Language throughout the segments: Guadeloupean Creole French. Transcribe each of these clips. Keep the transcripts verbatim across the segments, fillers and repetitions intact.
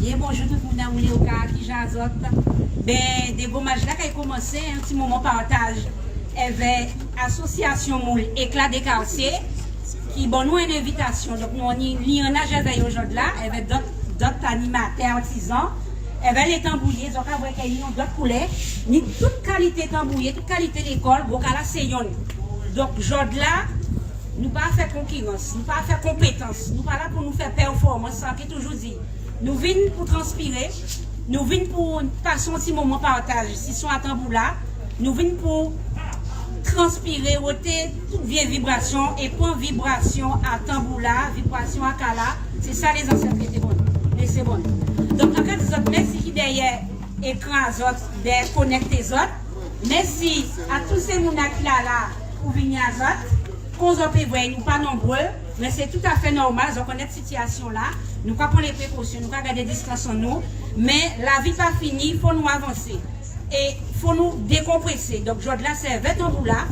Byen bonjou tout moun, an wè ou ka, kijan zòt? Ben, dégomaj-la kay komansé, on ti moman pataj èvè asosiasion moun Éclat des Quartiers, ki ban nou on envitasion. Donk, nou ni, ni an lien avè yo jòdla, èvè dòt, dòt animatè, artizan, èvè lé tanbouyé, zòt ka vwè ke ni on dòt koulè, ni tout kalité tanbouyé, tout kalité lékòl, gwo ka-la sé yonn. Donk, jòdla, nou pa fè konkirans, nou pa fè konpétans, nou pa la pou nou fè pèfòmans, sa ki toujou di. Nou vin pou transpiré, nou vin pou pasé on ti moman pataj si son a tanbou-la, nou vin pou transpiré, woté tout vyé vibrasion é pran vibrasion a tanbou-la, vibrasion a ka-la, sé sa lézansèt té bon, lésé bon. Donk, an ka di zòt mèsi ki dèyè ékran a zòt, dèyè konèkté zòt. Mèsi a tout sé moun-la ki la la pou vini a zòt. Kon zòt pé vwè, nou pa nonbré, mé sé toutafè nòmal, zòt konnèt sitiasion-la. Nou ka pran lé prékosion, nou ka gadé distans an nou, mé lavi pa fini, fò nou avansé. É fò nou dékonprésé. Donk, jòdla, sé èvè tanbou-la,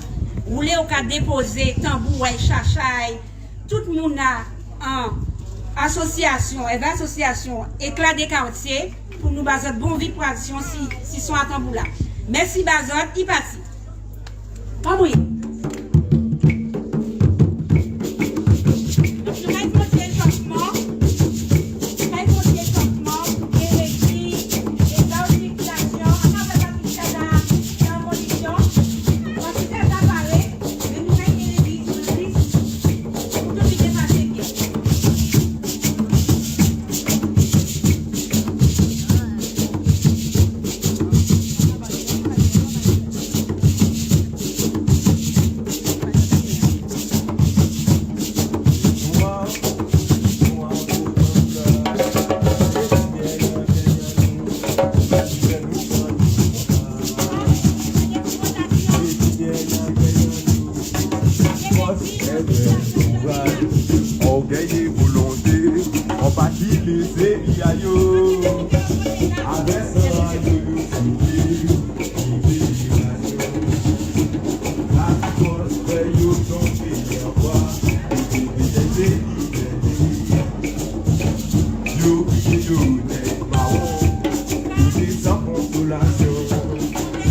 woulé ou ka dépozé tanbou, wè, chachay, tout moun-la an asosiasion, èvè asosiasion Éclat des Quartiers, pou nou ba zòt bon vibrasion si, si son a tanbou-la. Mèsi ba zòt, i pati. Anmwey. Donk, nou kay konté échofman. Nou kay konté échofman pou byen rédi é ba yo sirkilasion. An ka fè sa pou fè sa, fè on kondision. Kan sitè-la paré, Fòs, èvè, kouraj, ògèy é volonté, on pa ki lésé li a yo. Avè san a yo, yo sové libérasion. Lafòs fè yo tonbé anba, libèté, libèté. Yo kriyé, yo nèg mawon, yo té san konsolasion,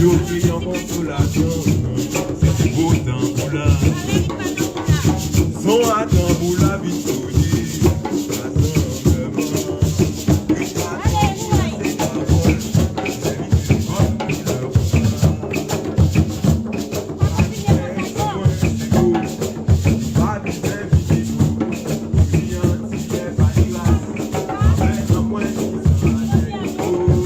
yo té an konsolasion, sé gwo tanbou-la. Son a tanbou-la vin sonné, rasanbleman. Yo pa tanbou-la, sé pawòl, sé vin vòt koulè.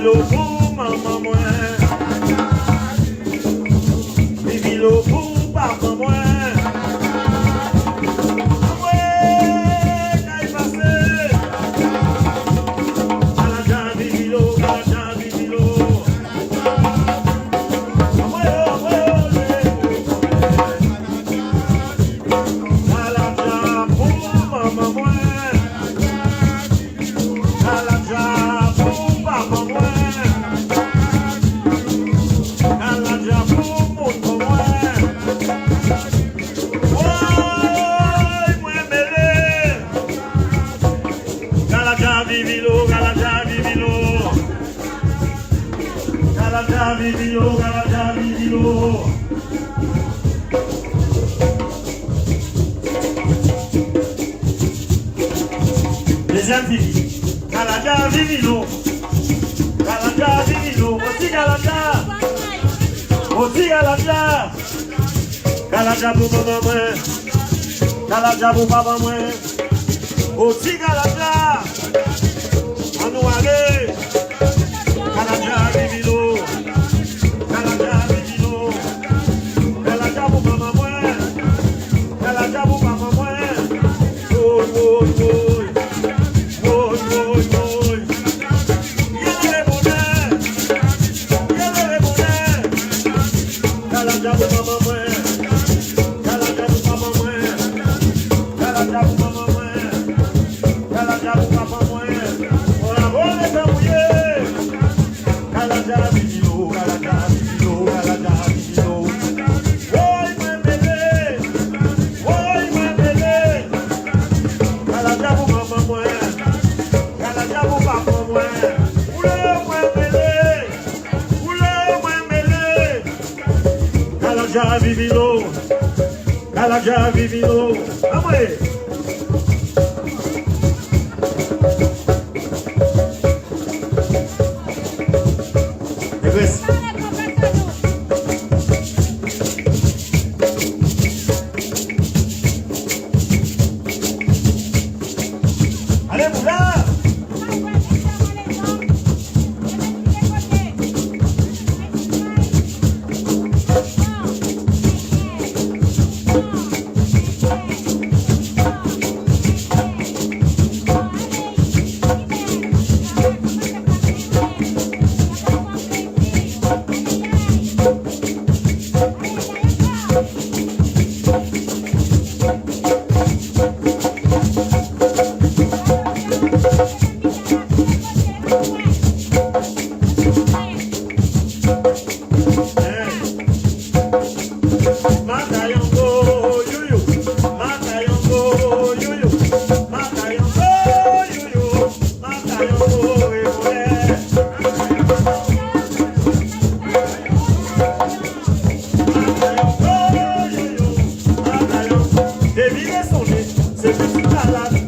Lo pou manman mwen. Vivi lo pou papa mwen. Anmwé, kay pasé. Kaladja vivi lo, Kaladja vivi lo. Anmwé, anmwé, olé. Kaladja pou manman mwen. Kaladja pou papa mwen. Kaladja pou moun mwen. Woy, mwen mélé. Kaladja vivi lo, Kaladja vivi lo. Kaladja vivi lo, Kaladja vivi lo. Dézyèm figi. Kaladja vivi lo. Kaladja vivi lo. Oti Kaladja. Oti Kaladja. Kaladja pou manman mwen. Kaladja pou papa mwen. Oti Kaladja. Annou alé. Kaladja vivi lo. Kaladja vivi lo. Kaladja pou manman mwen. Kaladja pou papa mwen. Woy, woy, woy. Woy, woy, woy. Yélé bonè. Yélé bonè. Kaladja pou manman mwen. Kaladja pou papa mwen. Kaladja pou manman mwen. Kaladja pou papa mwen. Bravo, lé tanbouyen. Kaladja vivi lo, Kaladja vivi lo, Kaladja vivi lo. Woy, mwen mélé. Woy, mwen mélé. Kaladja pou manman mwen. Kaladja pou papa mwen. Woulé, mwen mélé. Woulé, mwen mélé. Kaladja vivi lo. Kaladja vivi lo. Anmwé. Négrès. Alé, boula!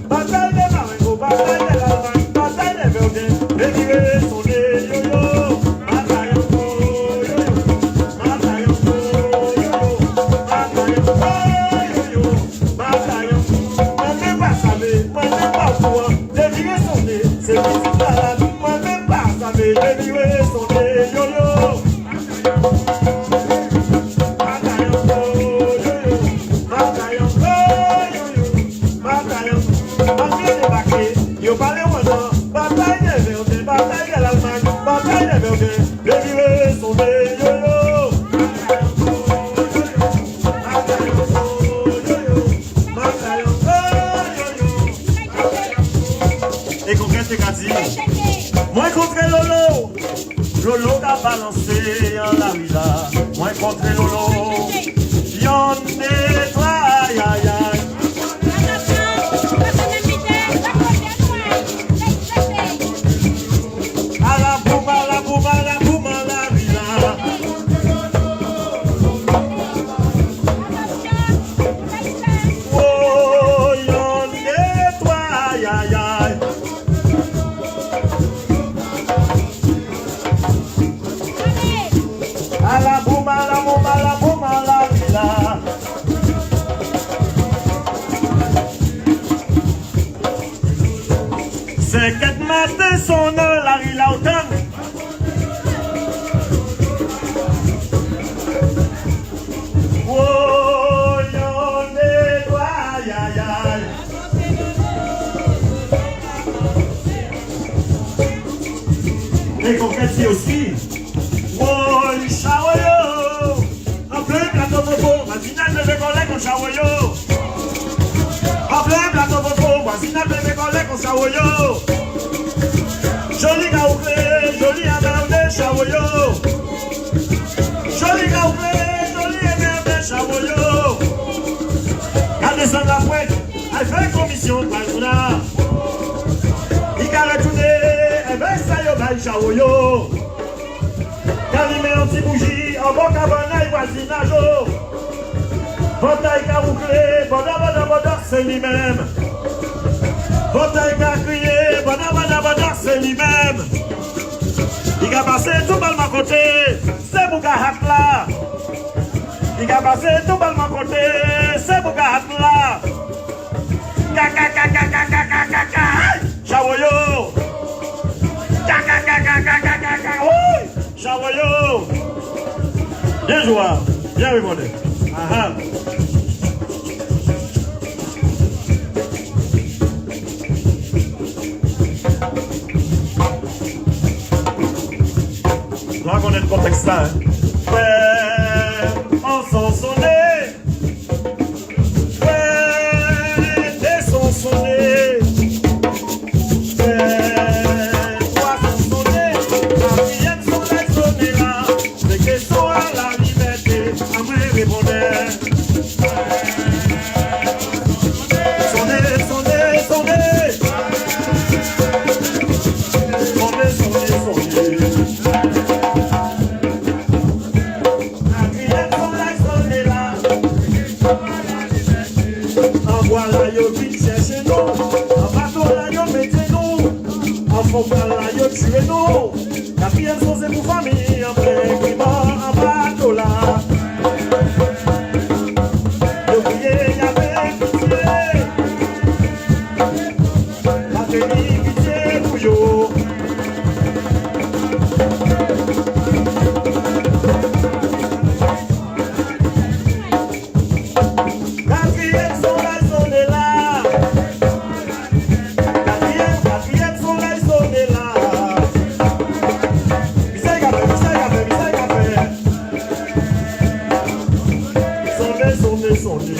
Batay dè Marengo, batay dè Lalmagn, batay dè Vèden, lé viré sonné, yo yo. Batay ankò, yo yo. Batay ankò, yo yo. Batay ankò, yo yo. Batay ankò. Mwen menm pa savé, mwen menm pa okouran, lé viré sonné, sé pitit la la. Mwen menm pa savé, lé viré sonné, yo yo. Batay ankò, yo yo. Batay ankò, yo yo. Batay ankò. Antré débaké, yo palé Rwandan. Batay dè Vèden, batay dè Lalmagn, batay dè Vèden. Lé viré sonné, yo yo. Batay ankò, yo yo. Batay ankò, yo yo. Batay ankò, yo yo. É kontrè té ka di, mwen kontrè Lolo. Lolo ka balansé an lari-la. Mwen kontrè Lolo. Yonn, dé, twa, ayayay. Ala boum, ala boum, ala boum, an lari-la. Wo, yonn, dé, twa, ayayay. Ala boum, ala boum, ala boum, an lari-la. Osi. Woy, Chawoyo. An plen plato Fofo, vwazinaj lévé kòlè kont Chawoyo. An plen plato Fofo, vwazinaj lévé kòlè kont Chawoyo. Joli ka wouflé, joli enmèdé Chawoyo. Joli ka wouflé, joli enmèdé Chawoyo. Ka désann lapwent, al fè konmisyon pa jouda. I ka rètounen, enben sa yo bay Chawoyo. Ka limen an ti bouji anba kabann a vwazinaj o. Vantay ka wouflé, bòdò, bòdò, bòdò, sé li menm. Vantay ka kriyé, bòdò, bòdò, bòdò, sé li menm. I ka pasé toubal man koté, sé bouga hat-la. I ka pasé toubal man koté, sé bouga hat-la. Ka, ka, ka. Ay! Chawoyo! Ka, ka, ka. Woy! Chawoyo! Byen jwé, byen répondé. Aha. Nou konnèt kontèks-la, en. Frè an sonsonnen. Frè dé sonsonnen. Frè twa sonsonnen. Katriyèm son-la sonné la. Sé kèsyon a la libèté. An mwen répondè. Sonné, sonné, sonné. Sonné, sonné, sonné. Katriyèm son-la sonné la. An bwa-la yo vin chèché nou. An bato-la yo mété nou. An fokal-la yo tjwé nou. Katriyèm son sé pou fanmi an plen ki mò an bato-la. Yo kriyé, y a pitié. Pa té ni pitié pou yo. Katriyèm son-la sonné la. Katriyèm, katriyèm son-la sonné la. Misye ka fè, misye ka fè, misye ka fè. Sonné, sonné, sonné.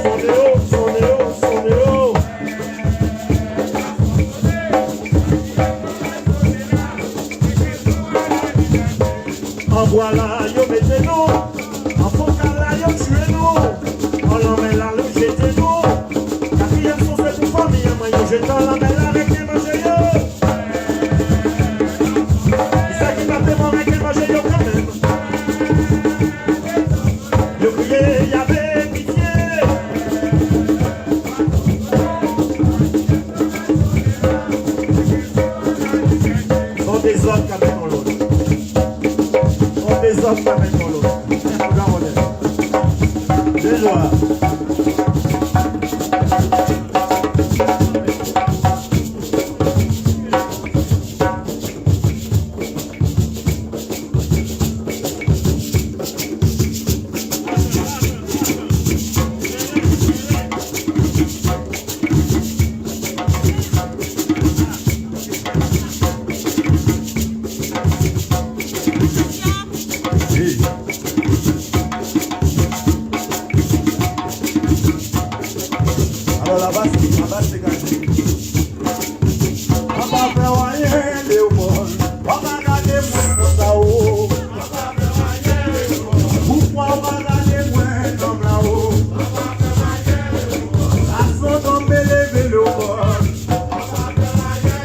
Sonné o, sonné o, sonné o. An bwa-la yo mété nou. An fokal-la yo tjwé nou. An lanmè-la yo jété nou. Katriyèm son sé pou fanmi an mwen yo jété an lanmè-la, rété manjé yo. Kisa ki pa té mò, rété manjé yo kanmenm. Yo kriyé, y a pitié. Son dézòd ka mèt an lòd. Son dézòd ka mèt an lòd. Dézòd. Alò, la bas, la bas, sé gazé. An pa fè ayen, Léopold. An pa gadé mwen konsa, o. Poukwa ou pa gadé mwen, nonm-la, o? Sa son nonm lévé, Léopold.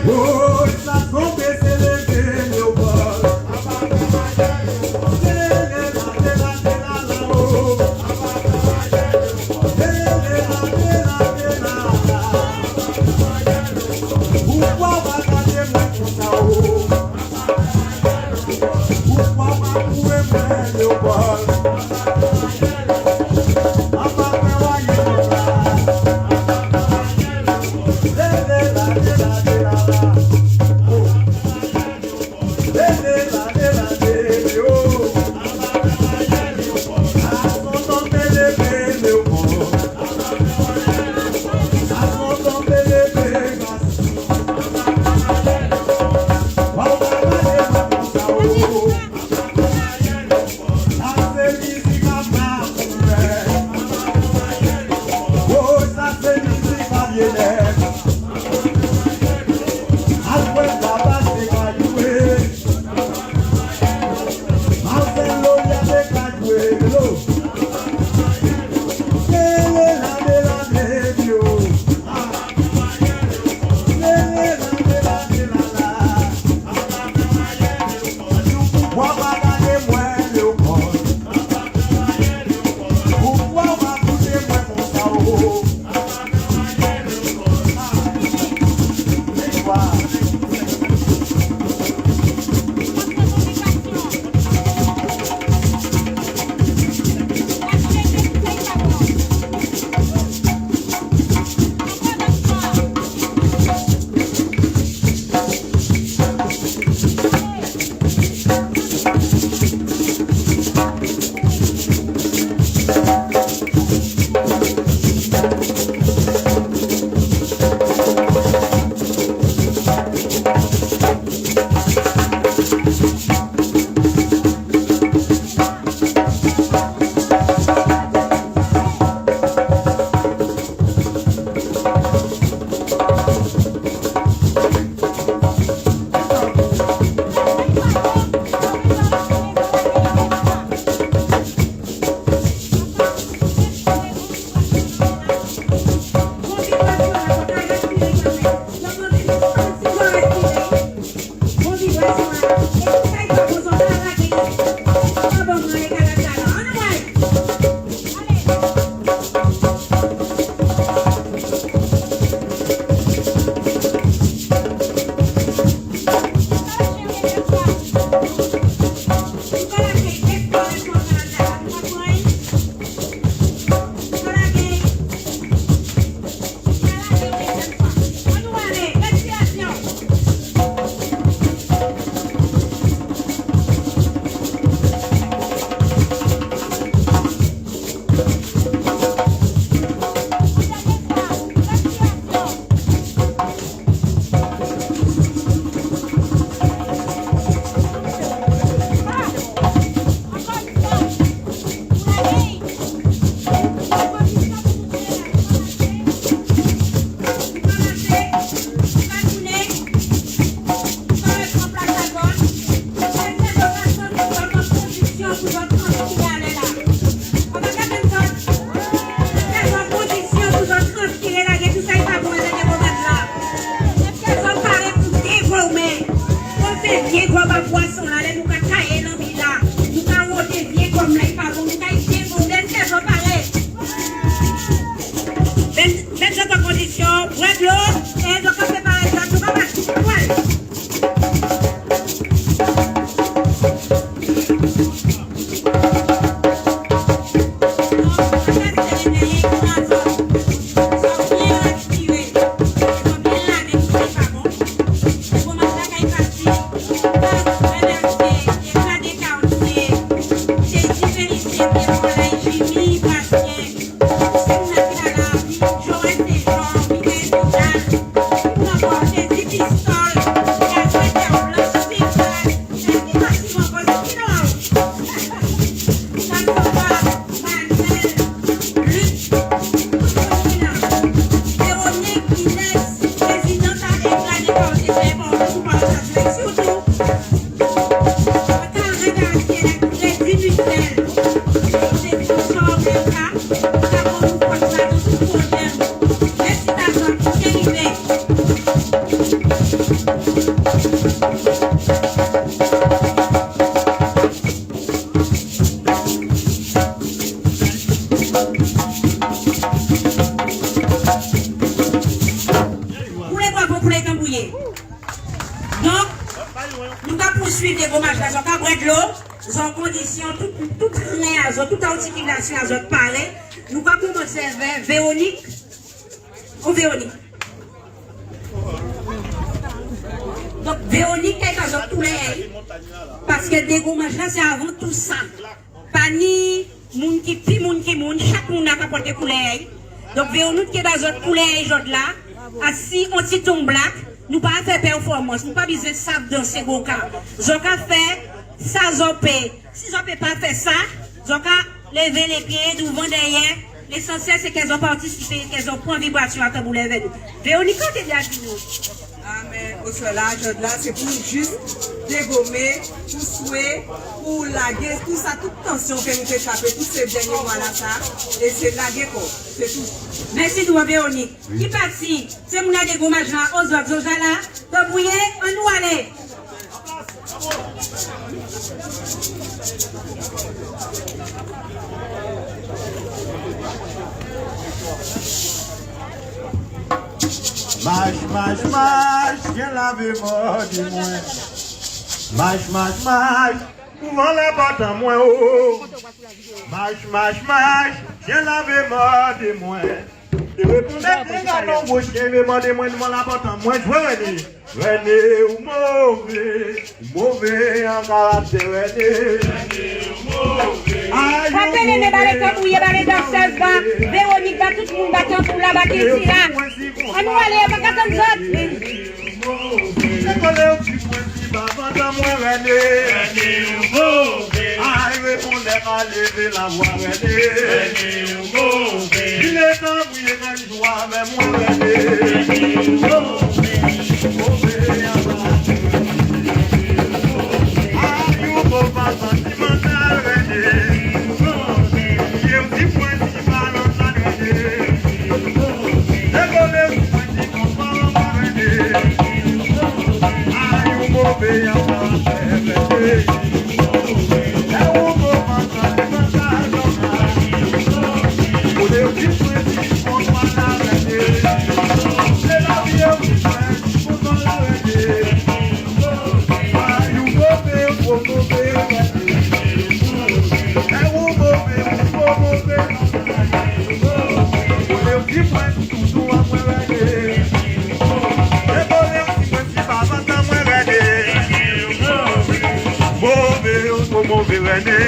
Woy, sa son bésé lévé, Léopold. Lélé la, lélé la, lélé la, la, o. Lélé la, lélé la, lélé la, la. Poukwa ou pa gadé mwen konsa, o? Kè zòt paré pou dégòmé. Pou fè vyé gòm a pwason-la, lè nou ka tayé lanbi-la, nou ka woté vyé gòm-la, i pa bon, nou ka dégòmé. Kè zòt paré. Mèt, mèt zòt an kondisyon, bwè dlo, é zòt ka préparé zòt, nou ka pati. Annou alé. Koulé bwavo, koulé tanbouyé. Donk, nou ka pouswiv dégomaj-la, zòt ka bwè dlo, zòt an kondisyon, tout, tout ren a zòt, tout artikilasyon a zòt paré. Nou ka koumansé avè Véwonik. Ou Véwonik. Donk, Véwonik, kay ba zòt koulè a'y. Paskè dégomaj-la, sé avan tou sa. Pa ni moun ki pi moun ki moun, chak moun-la ka pòté koulè a'y. Donk, Véwonik ké ba zòt koulè a'y jòdla, asi on ti tonm blak, nou pa fè pèfòmans, nou pa bizwen sav dansé gwoka. Zòt ka fè sa zòt pé. Si zòt pé pa fè sa, zòt ka lévé lé pyé douvan, dèyè. Lésansyèl sé kè zòt patisipé, kè zòt pran vibrasyon a tanbou-la èvè nou. Véwonik, ka ou té di a di nou? Amèn. Oswè-la, jòdla, sé pou nou jis dégomé, pou swé, pou lagé, tou sa, tout tansyon kè nou té trapé, tout sé dènyé mwa-lasa, é sé lagé kò, sé tou. Mèsi nou, Véwonik. Ki pati, sé moun-la dégomaj-la, ozòt, zòt ja la, tanbouyé, annou alé. Mach, mach, mach, vyen lavé mòdi mwen. Mach, mach, mach, ouvan lapòt an mwen o. Mach, mach, mach, vyen lavé mòdi mwen. Mèt gadon bouch, vyen lavé mòdi mwen douvan lapòt an mwen, jwé Rèné. Rèné, ou mové, ou mové an karaktè, Rèné. Ay, frappé lé men, ba lé tanbouyé, ba lé dansèz, ba Véwonik, ba tout moun, ba tanbou-la, ba kilti-la. Annou alé, pa ka tann zòt. Sé kòlè ou di mwen si ba vantan mwen, Rèné. Ay, répondè ka lévé lavwa, Rèné. Ilé tan Mwen Mové, o mové wè né.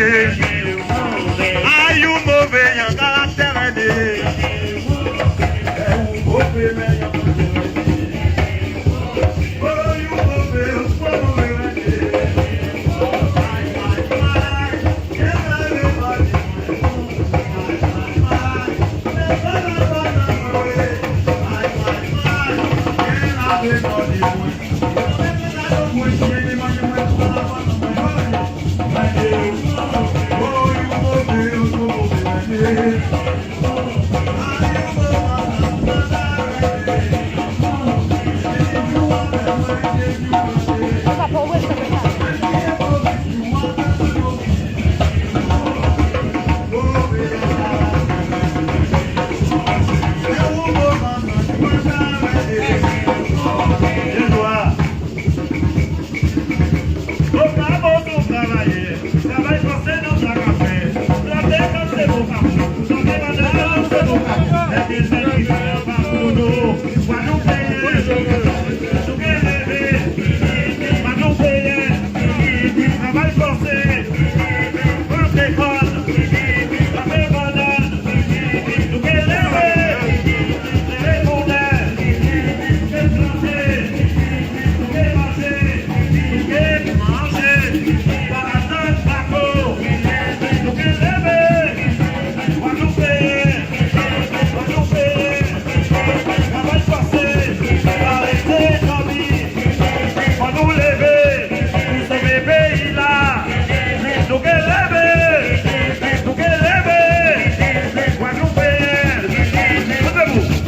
Ay, ou mové an karaktè wè né. Fò nou lévé pou sové péyi-la. Nou ké lévé, nou ké lévé. Gwadloupéyen, nou débout.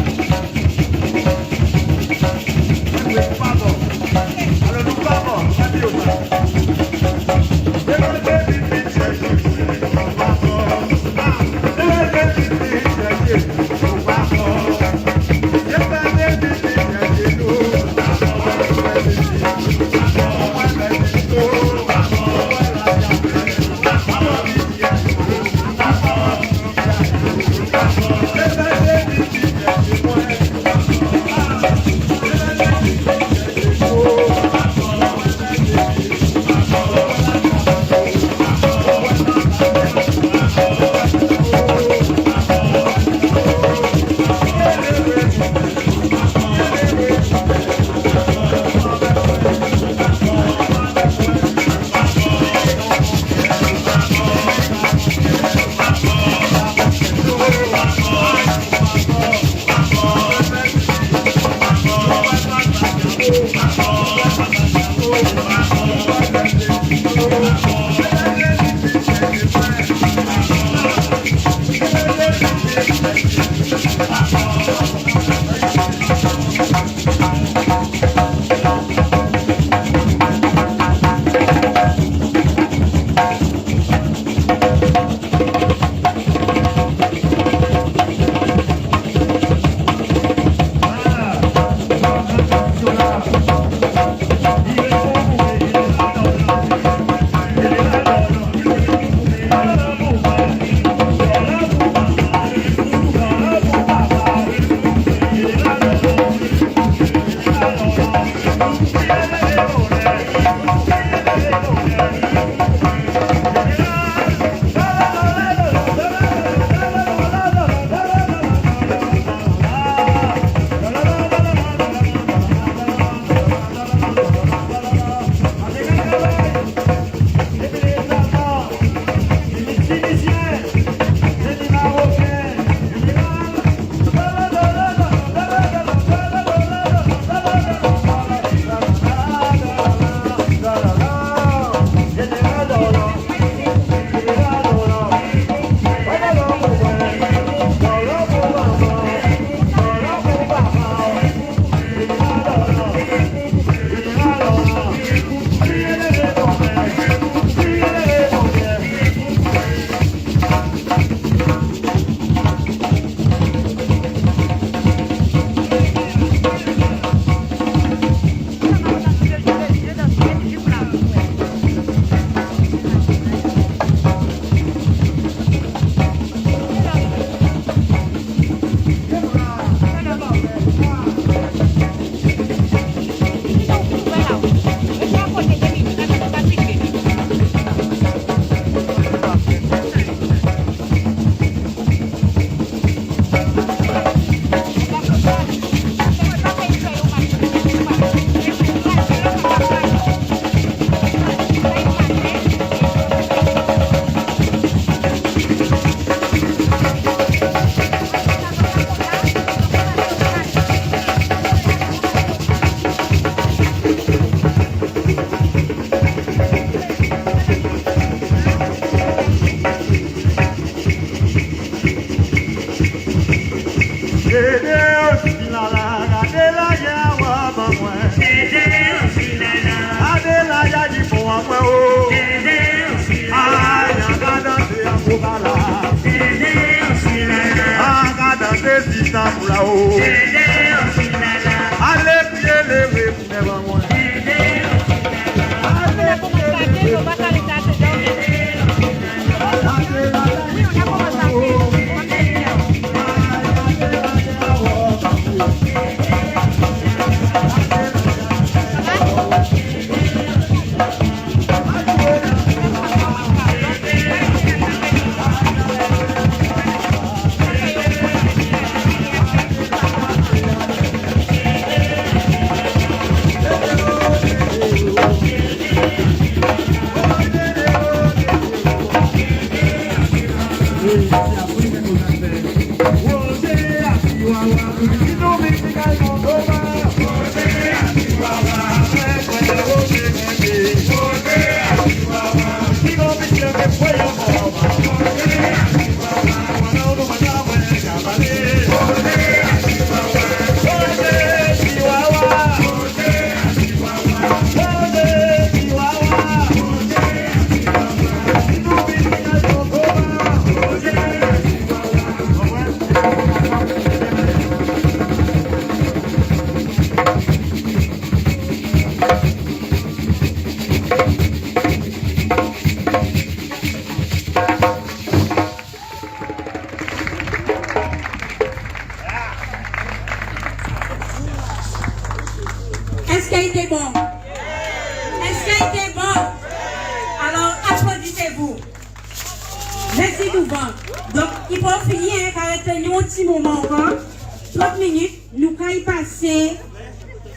Mwen o. Ay, an ka dansé an fo bala. An ka dansé si tanbou la o. Alé, pyé lévé pou nèg an mwen. Alé, pyé lévé. Èskè i té bon? Èskè i té bon? Alò, aplodisé vou. Mèsi douvan. Donk, i pa fini, en, ka rété nou on ti moman ankò. Trant minit, nou kay pasé.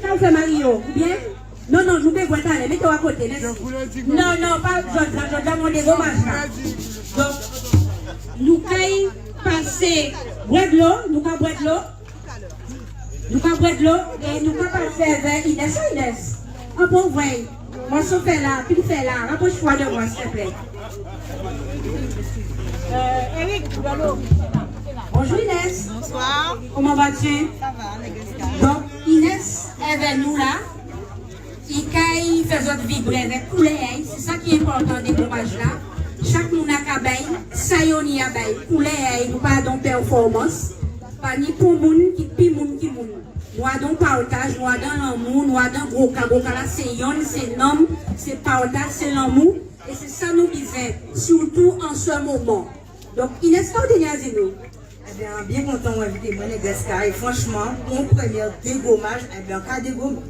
Sa ou fè, Mario? Oubyen? Non, non, nou pé vwè talè, mété'w akoté, mèsi. Non, non, pa jòdla, jòdla, mwen dégomaj la. Donk, nou kay pasé bwè dlo, nou ka bwè dlo. Nou ka bwè dlo, é nou ka pasé èvè Inès, Inès. An pé vwè, mwen sa ou fè la, pi fè la, rapproche-toi de moi, s'il te plaît. Euh, Eric, allô. Bonjour Inès. Bonsoir. Comment vas-tu? Ça va, Negeska. Donk, Inès èvè nou la. I kay fè zòt vibré avèk koulè a'y, sé sa ki enpòtan dégomaj la. Chak moun ka bay sa yo ni a bay koulè a'y, nou pa adan pèfòmans. Pa ni pon moun ki pi moun ki moun. Nou adan pataj, nou adan lanmou, nou adan gwoka. Gwoka-la sé yonn, sé nanm, sé pataj, sé lanmou. É sé sa nou bizwen, surtout en ce moment. Donk, Inès, sa ou té ni a di nou? Ében, byen kontan ou envité mwen, Negeska, é franchman, pou on prèmyé dégomaj, ében, ka dégomé.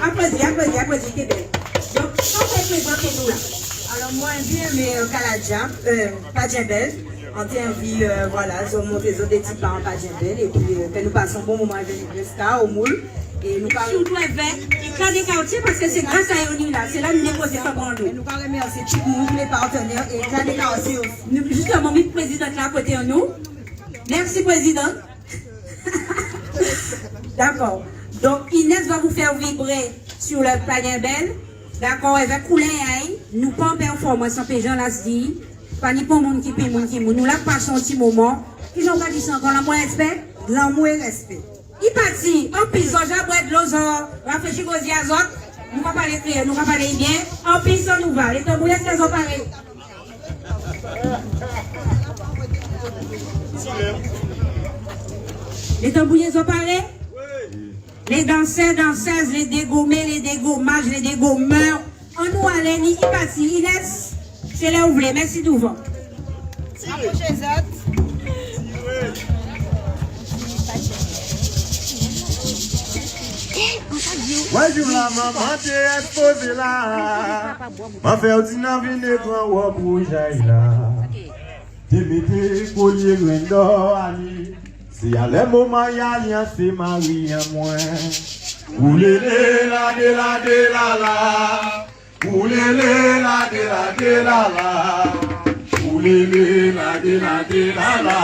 Aplodi, aplodi, aplodi, té bèl. Donk, sa ou pé prézanté nou la? Alò, mwen, byen, mé, euh, Kaladja, euh, Padjenbèl, an té anvi, euh, vwala, zò montré zòt dé ti pa an Padjenbèl, épi, euh, fè nou pasé on bon moman avè Negeska, o moul, é nou ka... Sitou avè Ékla dé Kartyé, paskè sé gras a yo nou la, sé la nou dépozé fanm an nou. Nou ka rèmèsyé tout moun, tout lé patnè, é Ékla dé Kartyé osi. Nou, jistèman, wi, prézidant-la akoté an nou. Mèsi, prézidant. D'accord. Donc, Inès va vous faire vibrer sur le Padjenbèl. D'accord, avèk koulè a'y, nou pa an pèfòmans, an pé Jan Las di. Pa ni pon moun ki pi moun ki moun. Nou la pasé on ti moman. Kijan ou ka di sa ankò, lanmou é rèspè? Lanmou é rèspè. I pati, anpil zò ja bwè dlo, zò rafréchi kozé a zòt. Nou ka palé kréyòl, nou ka palé byen. Anpil zò nou va. Lé tanbouyen, èskè zò paré? Lé tanbouyen, zò paré? Lé dansè, dansèz, lé dégomé, lé dégomaj, lé dégomè. Annou alé, ni i pati, Inès, sé lè ou vlé, mèsi douvan. Apwoché zòt. Wè, jou-la manman té èspozé la, Man Fèdinan vin é gran wòb wouj a'y la. Té mété kolyé grenn dò a li. Sé alè moman i alyansé mari an mwen. Oulélé la dé la dé la la. Oulélé la dé la dé la la. Oulélé la dé la dé la la.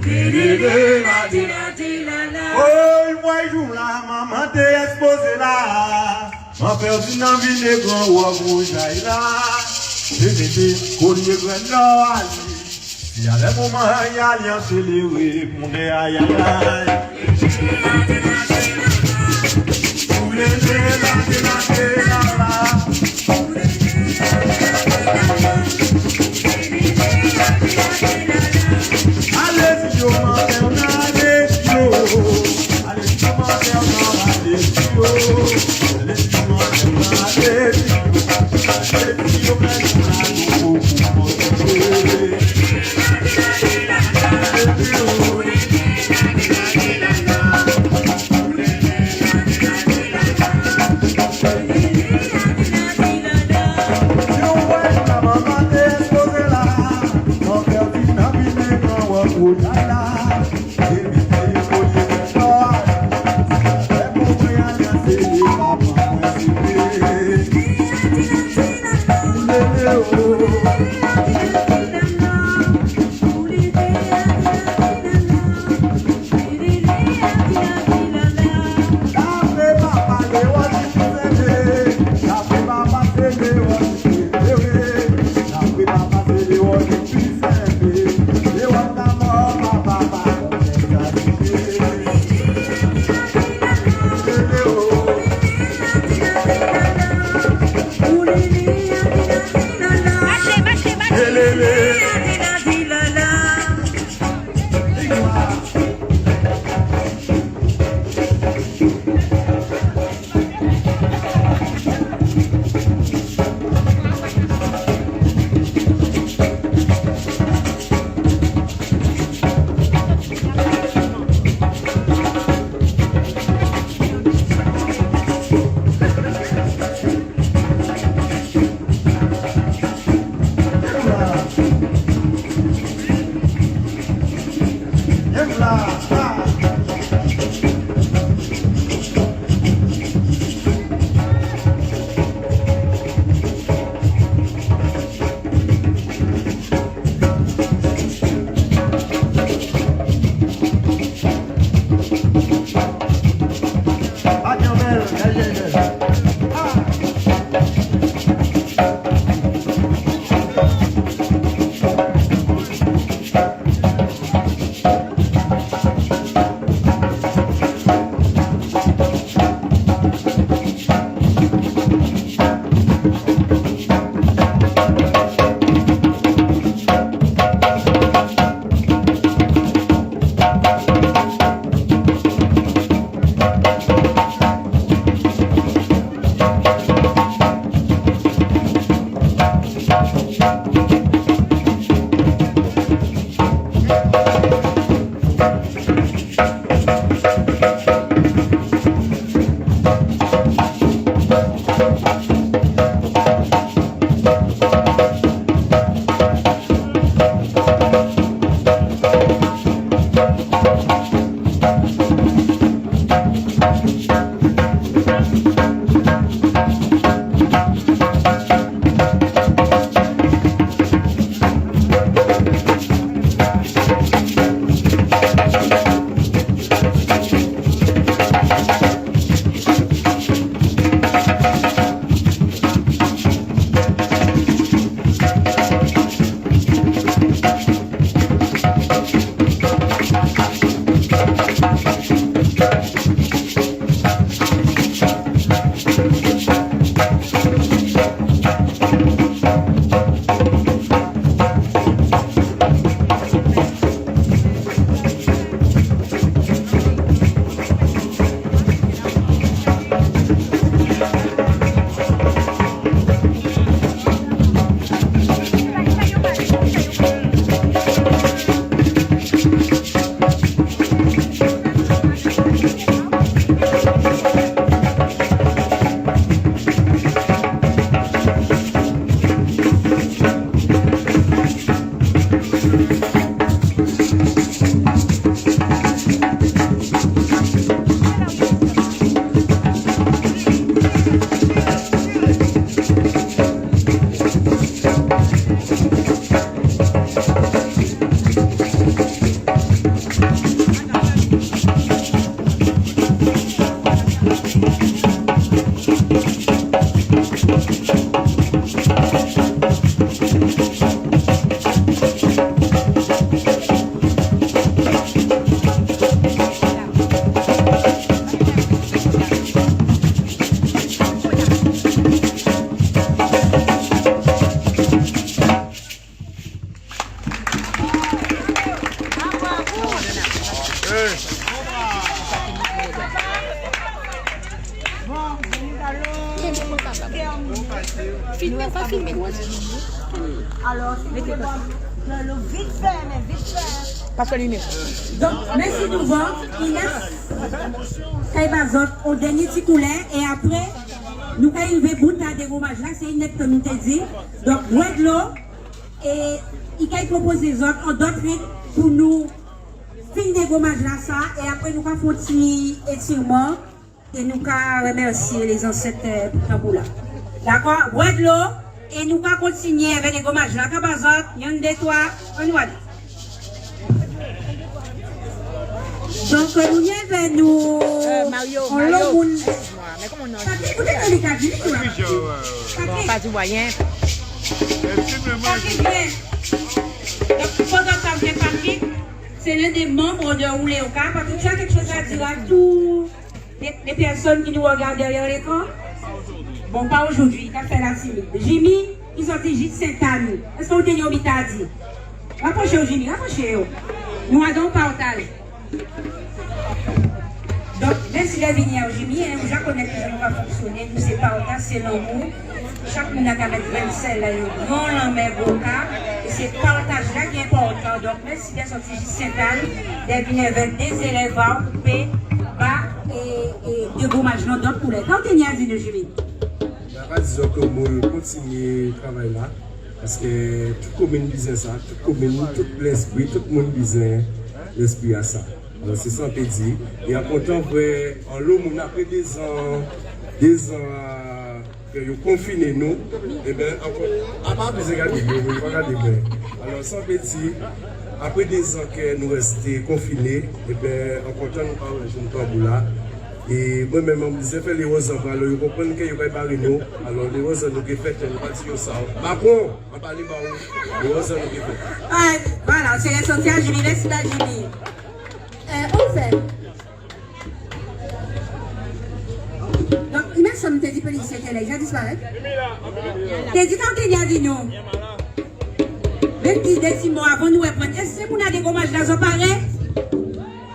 Oulélé la dé la dé la la. Oy, mwen, jou-la manman té èspozé la. Man Fèdinan vin é gran wòb wouj a'y la. Té mété kolyé grenn dò a li. Sé alè moman i alyansé lé répondè, ay, ay, ay. Oulélé la dé la dé la la. Bon, nou alon fè an Filmé, pa filmé. Alò, si ou lé bon, le, le vit fè, mé vit fè. Pas le numéro. Donk, mèsi douvan, Inès. Kay ba zòt on dènié ti koulè, é apré, nou kay rivé bout a dégomaj-la, sé Inès ke nou té di. Donk, bwè dlo, é i kay pwopozé zòt on dòt rit pou nou fin dégomaj-lasa, é apré nou ka fè on ti étirman. É nou ka rèmèsyé lé zansèt, euh, pou tanbou-la. Dakò? Bwè dlo, é nou ka kontinyé avè dégomaj-la. Ka ba zòt, yonn, dé, twa, annou alé. Donk, euh, nou ni avè nou, euh, Mario, onlo moun. Excuse-moi, mais comment on a... Patrick, ou té ka di, wi, la. Patrick. Bon, pas du moyen. Patrick, vien. Donk, pandan tan ke Patrick, sé l'un des membres de Ou lé oka. Patrick, tu as quelque chose à dire à tous les, les personnes qui nous regardent derrière l'écran? Bon, pas aujourd'hui, ka fè la timid. Jimmy, i sòti jis Sentani. Ès ou té ni on biten a di? Rapwoché'w, Jimmy, rapwoché'w. Nou adan on pataj. Donk, mèsi dè vini, Jimmy, en, ou ja konnèt kijan nou ka fonksyoné, nou sé pataj, sé lanmou. Chak moun ka mèt grenn sèl, euh, gran lanmè, gwo ka, é sé pataj-la ki enpòtan. Donk, mèsi dè sòti jis Sentani, dè vin avè dé zélèv a'w pou pé ba, é, é, dégomaj-la on dòt koulè. Ka ou té ni a di nou, Jimmy? Mwen ka di zòt ke nou kontinyé travay-la, paskè tout komin bizwen sa, tout komin, tout lèspri, tout moun bizwen lèspri a sa. Alò, sé sa an pé di. É an kontan vwè onlo moun apré dé zan, dé zan, euh, ke yo konfiné nou, ében, ankò, a pa bizwen gadé mwen, mwen pa gadé mwen. Alò, sa an pé di, apré dé zan ke nou rèsté konfiné, ében, an kontan nou ka rèjwenn tanbou-la. É mwen menm, an bizwen fè léwòzan, alò, yo konprann ke yo kay baré nou. Alò, léwòzan nou ké fè, nou ka di yo sa. Macron, an palé ba'w. Léwòzan nou ké fè. Ah, voilà, sé lèsansyèl, Jimmy, mèsi ba Jimmy. Euh, ou fè. Donk, i mè sanm té di polisyé-a, i ja disparèt. Té di, ka ou té ni a di nou? Vin di dé ti mo avan nou rèprann. Ès sé moun a dégomaj-la, zòt paré?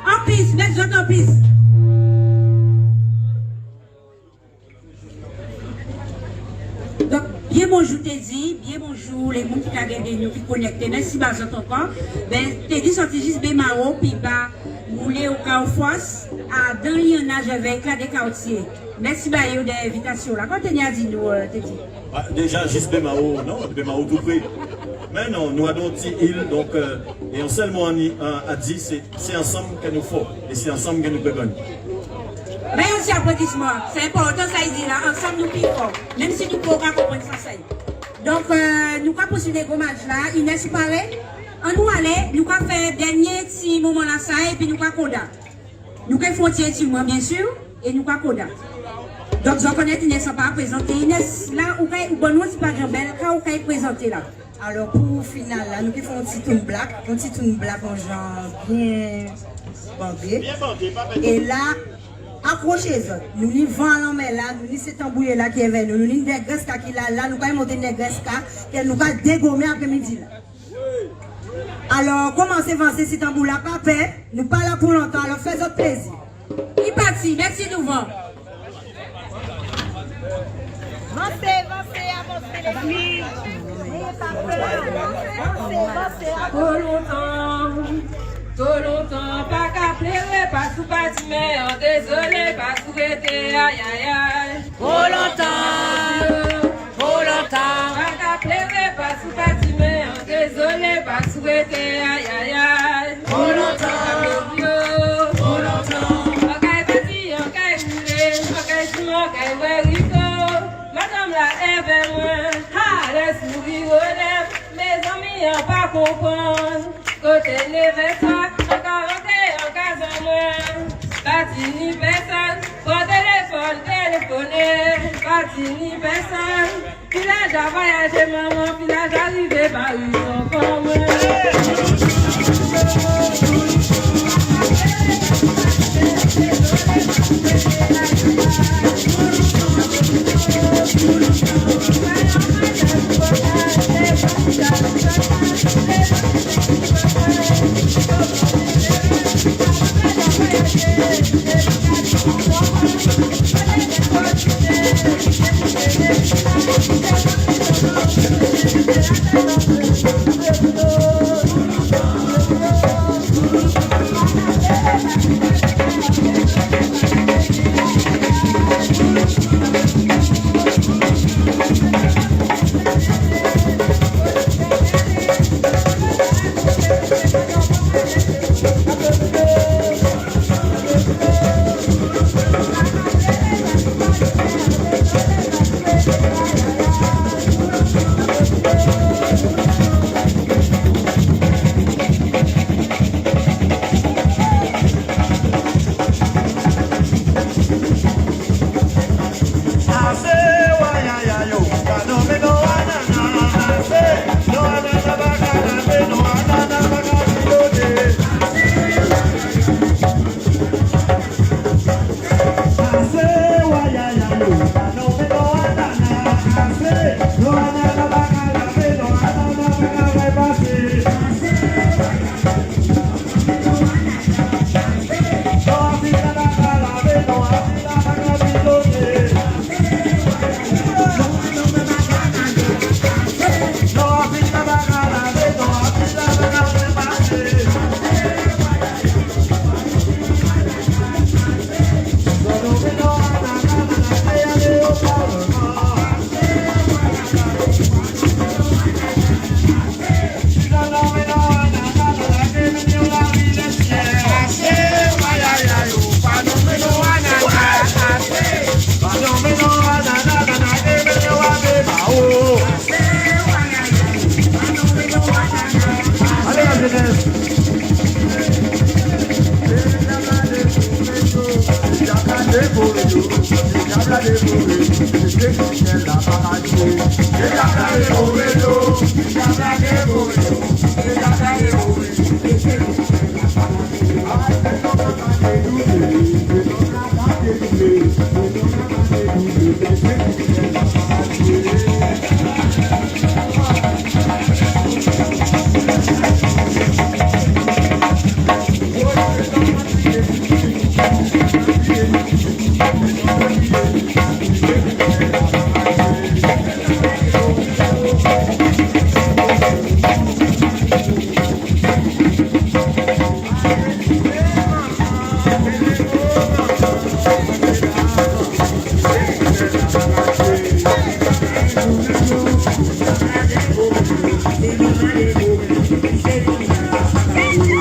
An pis, mèt zòt an pis. Donk, byen bonjou Teddy, byen bonjou lé moun ki ka gadé nou, ki konèkté. Mèsi ba zòt ankò. Ben, Teddy sòti jis Bémawo, pi ba, woulé o Carrefour, adan lyannaj avèk la dé katyé. Mèsi ba yo dè envitasyon-la. Ka ou té ni a di nou, euh, Teddy? Ah, déja, jis Bémawo, non, Bémawo tou pré. Mé non, nou adan on ti il, donk, euh, é on sèl mo a di, sé Sé ansanm ke nou fò, é sé ansanm ke nou pé gannyé. Mé on ti aplodisman, sé enpòtan sa i di la, ansanm nou pi fò, menm si nou poko ka konprann sa sa i. Donk, euh, nou ka pousuiv dégomaj-la, Inès, ou paré? Annou alé, nou ka fè dènyé ti moman-lasa, épi nou ka koda. Nou ka fè on ti étirman, byen si, é nou ka koda. Donk, zò konnèt Inès, an pa prézanté Inès, la, ou ka, ou ban nou on ti pa djanbèl, ka ou ka prézanté la. Alò, pou final-la, nou ké fè on ti tounblak, on ti tounblak, on jan byen bandé. É la, akwoché zòt. Nou ni van a lanmè-la, nou ni sé tanbouyé-la ki avè nou, nou ni Nègrès-ka ki la, la, nou ka monté Nègrès-ka, ke nou ka dégomé apré-midi-la. Alò, koumansé vansé si tanbou-la, pa pè, nou pa la pou lontan, alò fè zòt plézi. I pati, mèsi douvan. Vansé, vansé, avansé, lé fi. Néyé pa pè. Vansé, vansé, avansé. Two lontan, two lontan, pa ka pléré, pas ou pati, mé an dézolé, pas ou rété, ay, ay, ay. Two lontan. Two lontan. Pa ka pléré, pas ou pati, mé an dézolé, pas ou rété, ay, ay, ay. Two lontan. Yo. Two lontan. An kay pati, an kay woulé, an kay simen, an kay wè riko. Madanm-la èvè mwen, ha, lè souri o lèv, mézanmi, an pa konprann. Koté névès-la, an ka rantré an kaz an mwen. Pa tini pèsonn, pran téléfòn, téléfoné. Pa tini pèsonn. Filaj-la vwayajé, manman, filaj-la rivé, pa ri ankò mwen.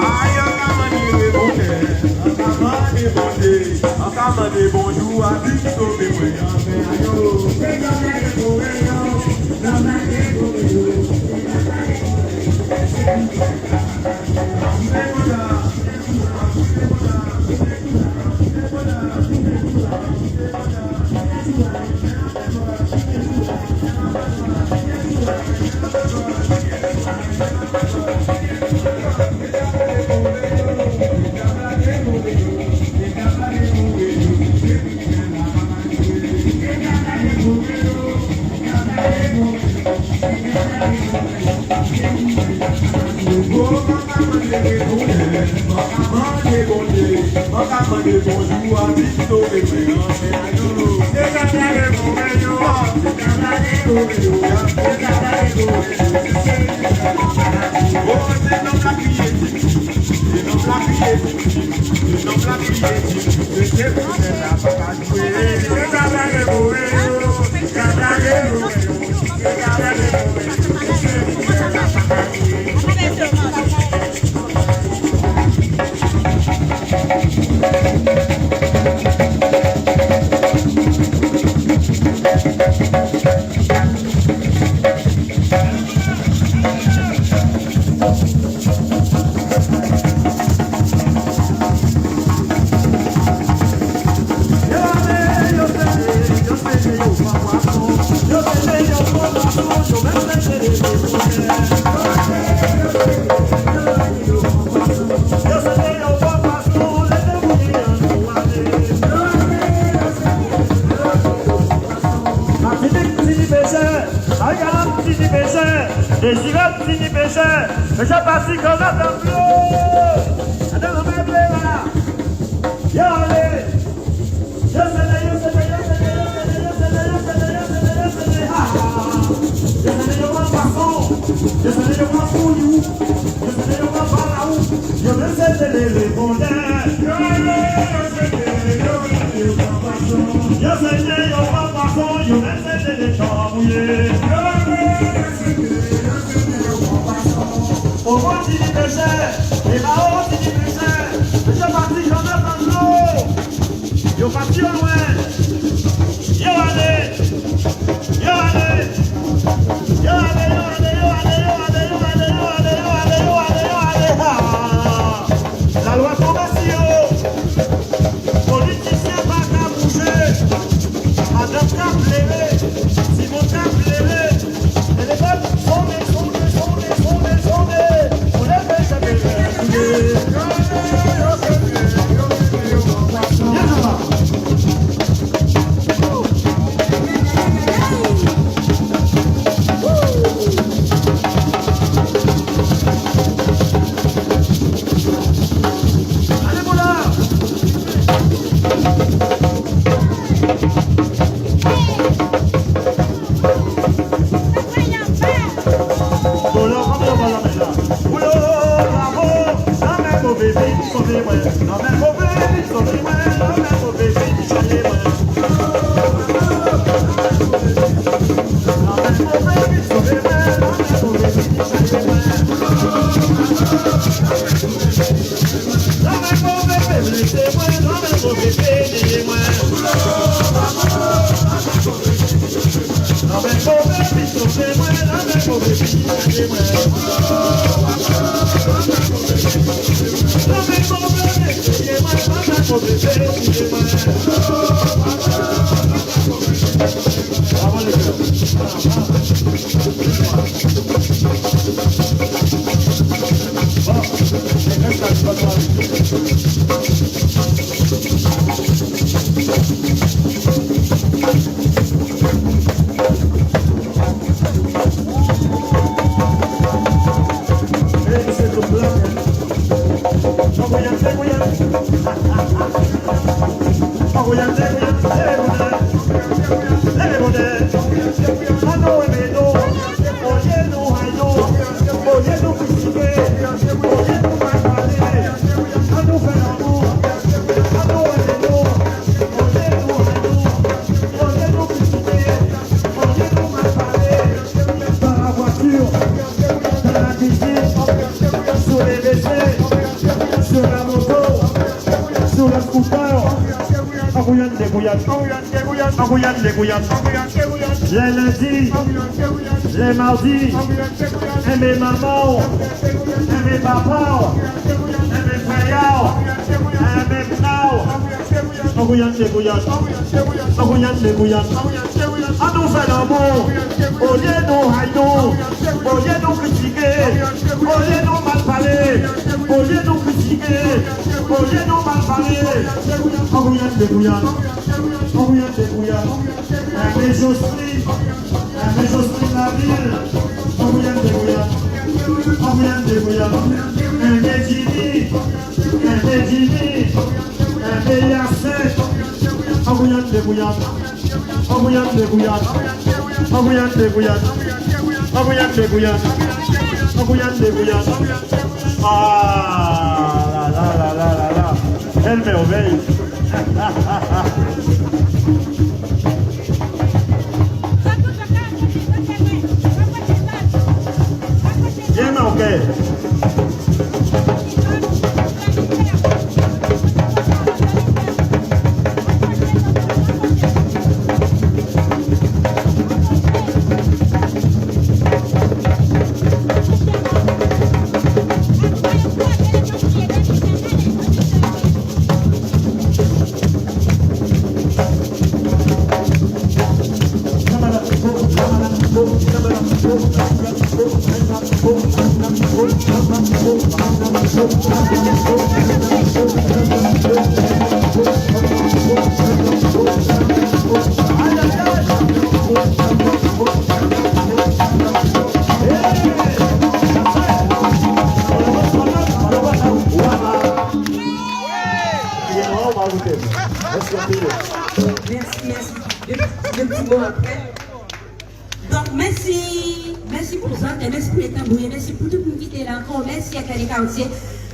Ay, an ka mandé Bondé, an ka mandé Bondé, an ka mandé bonjou a Bib sové mwen, anfen, ayo. Matinik tini péchè, Aygalan tini péchè, Dézirab tini péchè, péchè pati kò la dan dlo. Adan lanmè blé la. Yo alé. Yo Senyè, yo Senyè, yo Senyè. Ah, ah. Yo Senyè, yo pran pwason. Yo Senyè, yo pran poulou. Yo Senyè, yo pran balaou. Yo menm sé télé lé bondè. Yo Senyè, yo pran pwason. Yo Senyè, yo pran pwason. Yo menm sé télé chanmouyé. Omo tini péchè, é Mao tini péchè, péchè pati Jonathan dlo. Yo pati o lwen. Yo alé. Yo alé. Yo alé, yo alé, yo alé. Ah. Lalwa tonbé si yo. Politisyen pa ka boujé. Madanm ka pléré. Simon ka pléré. Téléfòn soné, soné, soné, soné, soné. Soné, soné, soné. Gouyad. An Gouyad, lé Gouyad. Lé lendi, lé mawdi, enben manman'w, enben papa'w, enben frè a'w, enben frè'w. An Gouyad, lé Gouyad. An Gouyad, lé Gouyad. Annou fè lanmou olié nou hay nou, olié nou kritiké, olié nou mal palé, olié nou kritiké, olié nou mal palé. An Gouyad, lé Gouyad. An Gouyad, lé Gouyad. Enben Jocelyne, enben Jocelyne Laville. An Gouyad, lé Gouyad. An Gouyad, lé Gouyad. Enben Jimmy, enben Jimmy, enben Yacinthe. An Gouyad, lé Gouyad. An Gouyad, lé Gouyad. An Gouyad, lé Gouyad. An Gouyad, lé Gouyad. An Gouyad, lé Gouyad. Ah, la, la, la. Quelle merveille. Bien, ok. Mèsi, mèsi. Dé, dé ti mo apré. Donk, mèsi, mèsi pou zot, é mèsi pou lé tanbouyen, mèsi pou tout moun ki té la ankò, mèsi a Kali Kartié.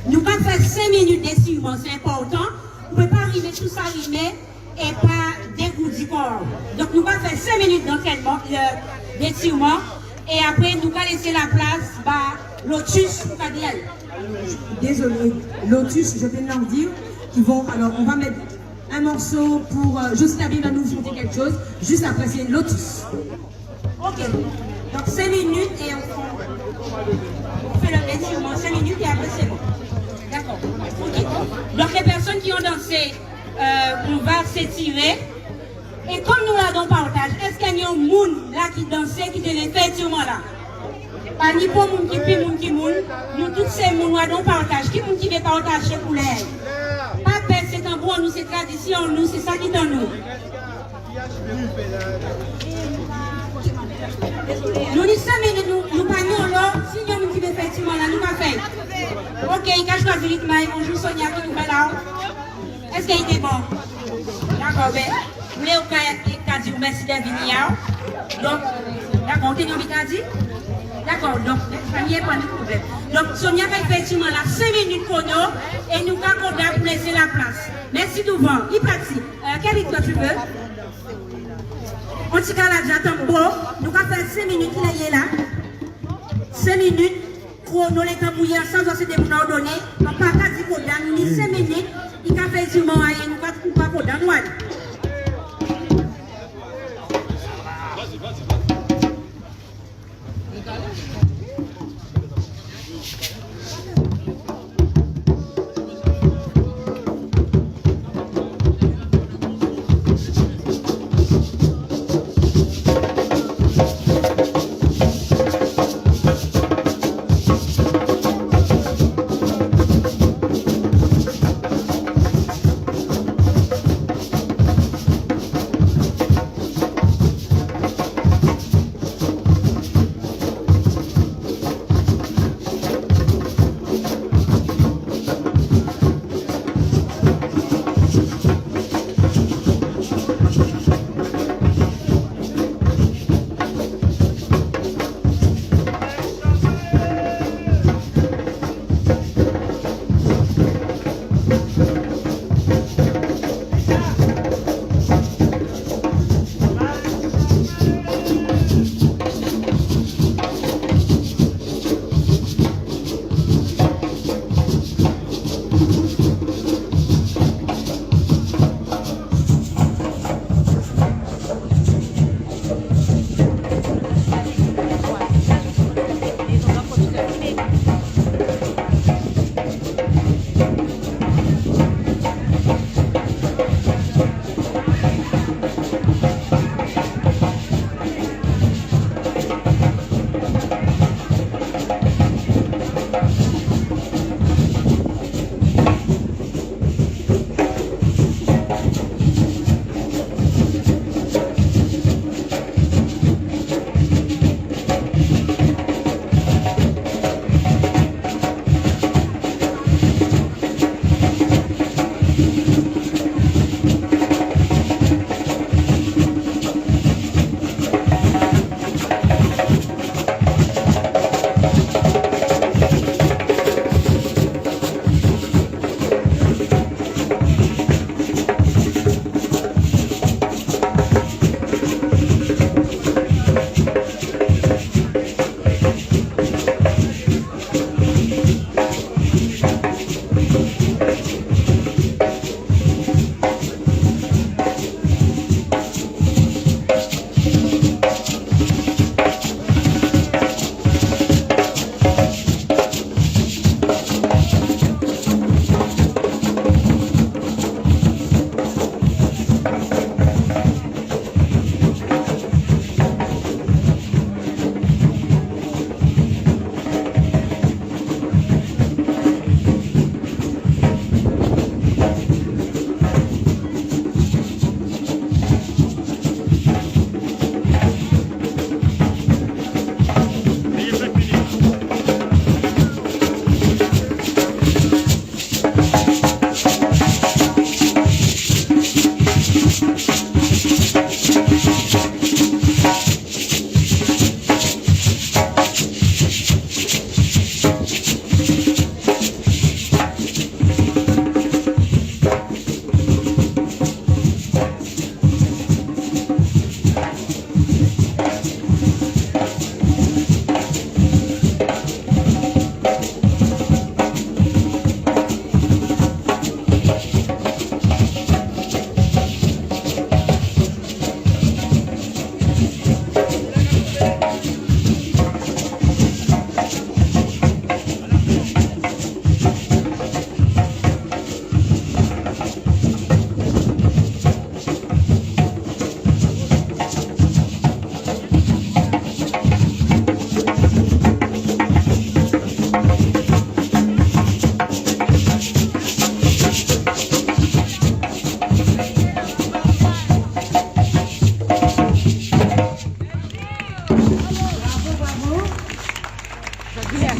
Nou ka fè senk minit d'étirement, sé enpòtan. Ou pé pa rimé tousa rimé é pa dégoudi kò'w. Donk, nou ka fè senk minit d'entraînement, euh, d'étirement, é apré, nou ka lésé laplas ba Lotus pou ka di alé. Désolé, Lotus, je viens de leur dire qu'ils vont, alors, on va mettre un morceau pour, euh, Jocelyne Laville va nous chanter quelque chose. Juste après, c'est Lotus. Ok. Donc, cinq minutes et on, on fait le métier au moins cinq minutes et après, c'est bon. D'accord. Ok. Donc, les personnes qui ont dansé, euh, on va s'étirer. É kon nou la dan partaj, es ni moun la ki dansé, ki té lé fè étirement-la? Pa ni pon moun ki pi moun ki moun, nou tout sé moun, nou la dan partaj. Ki moun ki vé partajé koulè? Pa pè, sé tanbou an nou, sé tradision an nou, sé sa ki tan nou. Nou ni senk minit, nou, nou pa ni anlo, si ni moun ki vé fè étirement-la, nou ka fè. Ok, i ka chwazi ritm-la, bonjou Sonia, ki nouvèl a'w? Es i té bon? Dakò, ben, ou lé ou ka, ka di mèsi dè vini a. Donk, dakò, ou té ni anvi ka di? Dakò, donk, pa ni, pa ni pwoblèm. Donk, Sonia ka fè étirement-la, senk minit kono, é nou ka koda pou lésé laplas. Mèsi douvan, i pati. Euh, quel rythme tu veux? On ti ka la dja tanbou, nou ka fè senk minit, ki lè i yé la? Senk minit. Kono lé tanbouyen, sa, sa sé dé moun òdoné. An pa ka di koda, nou ni senk minit, i ka fè étirement, é nou pa, nou pa koda, nou alé.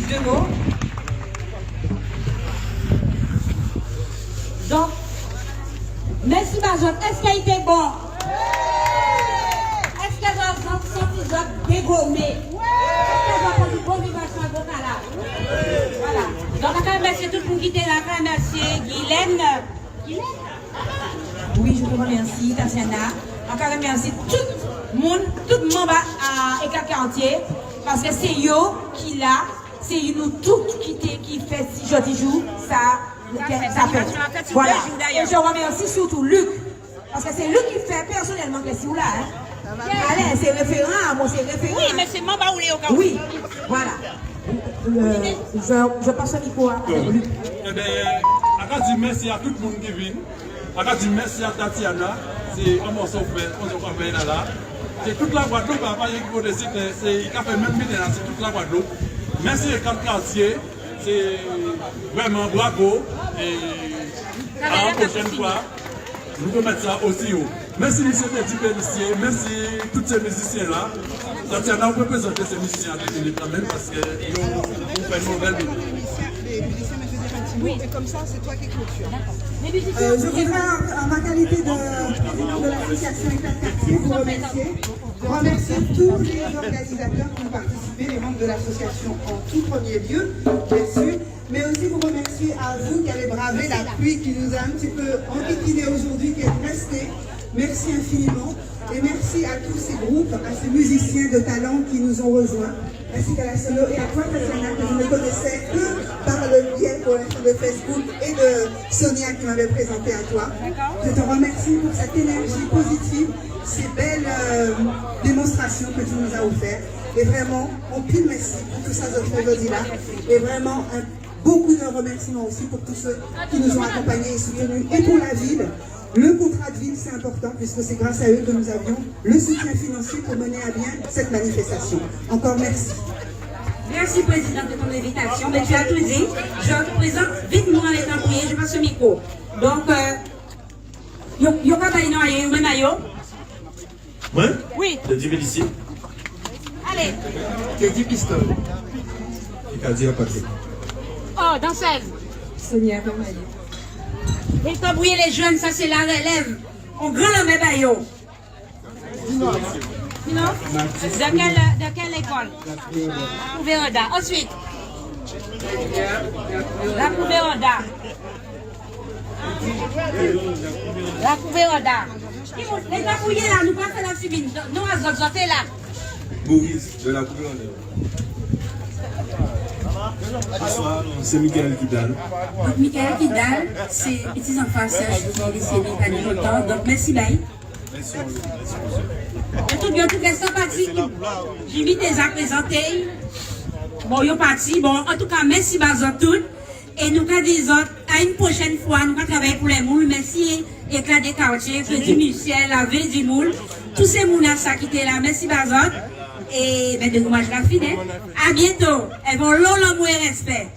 Dé mo. Donk, mèsi ba zòt. Èske i té bon? Èske zòt, zòt santi zòt dégomé? Èske zòt santi bon vibrasyon an gwo kala? Vwala. Donk, an ka rèmèsyé tout moun ki té la, an ka rèmèsyé Guylaine. Wi, je te remercie, Tatiana. An ka rèmèsyé tout moun, tout manm a, a Éclat Quartier, paske sé yo ki la, sé nou tout ki té, ki fè si jòdi jou sa, sa fèt. Vwala. É je remercie surtout Luc, paske sé li ki fè pèsonèlman ke si ou la, en. Alé, sé référan, mwen sé référan. Wi, mé sé manm a ou lé yo ka. Wi, vwala. Euh, je, je passe le micro à Luc. Ében, an ka di mèsi a tout moun ki vin. An ka di mèsi a Tatiana. Sé an mòso fè, an mòso fè la la. Sé tout la Gwadloup, pa, pa yenki Fodé Sit, sé, i ka fè menm biten la, sé tout la Gwadloup. Mèsi Éclat Quartier, sé vrèman bravo. É a la pwochèn fwa. Nou pé mèt sa osi o. Mèsi, misié Teddy Pélissier. Mèsi tout sé mizisyen-la. Tatiana, ou pé prézanté sé mizisyen-la dé minit kanmenm, paske yo, yo fè nou bèl minit. Les musiciens, mais je vais dire un petit mot, et comme ça, c'est toi qui clôtures. Euh, je voudrais, en, en ma qualité de présidente de l'association Éclat Quartier, vous remercier. Remercier tous les organisateurs qui ont participé, les membres de l'association en tout premier lieu, bien sûr. Mais aussi vous remercier à vous qui avez bravé la pluie qui nous a un petit peu enquiquinés aujourd'hui, qui êtes restés. Merci infiniment. Et merci à tous ces groupes, à ces musiciens de talent qui nous ont rejoints, ainsi qu'à la solo et à toi, Tatiana, que je ne connaissais que par le biais, pour l'instant, de Facebook et de Sonia qui m'avait présenté à toi. Je te remercie pour cette énergie positive, ces belles, euh, démonstrations que tu nous as offertes. Et vraiment, anpil mèsi pou tout sa zòt fè jòdi-la. Et vraiment, un Beaucoup de remerciements aussi pour tous ceux qui nous ont accompagnés et soutenus. Et pour la ville, le contrat de ville, c'est important puisque c'est grâce à eux que nous avions le soutien financier pour mener à bien cette manifestation. Encore merci. Merci, Présidente, de ton invitation. Mais tu as tout dit. Je présente vivement les employés. Je passe le micro. Donc, euh, yo, yo ka bay non, yo menm a yo. Mwen? Wi. Teddy Pélissier. Alé. Teddy Pistol. Ki ka di a Patrick? Oh, dansèz. Sonia Camaillé. Lé tanbouyen, lé jenn, sa sé la rèlèv. On gran lanmen ba yo. Sinon, de quelle, de quelle école? La Cour Véranda. Ensuite, la Cour Véranda. La Cour Véranda. Ki moun, lé tanbouyen la, nou pa fè la simin. Non, a zòt, zòt la. Maurice, de la Cour Véranda. Bonsoir, sé Michael Kidal. Donk, Michael Kidal, sé piti zanfan Serge ki désédé pa ni lontan. Donk, mèsi, bay. Mèsi, mèsi, mèsi. Yo tout, yo tout rèstan pati. Jimmy té ja prézanté. Bon, yo pati. Bon, antouka, mèsi ba zòt tout. É nou ka di zòt, a une prochaine fois, nou ka travay pou lé moun. Mèsi Éclat des Quartiers, Crédit Mutuel, La Veuve du Moule, tout sé moun-lasa ki té la, mèsi ba zòt. É, ben, dégomaj la fini, en. À bientôt. Èvè onlo lanmou é rèspè.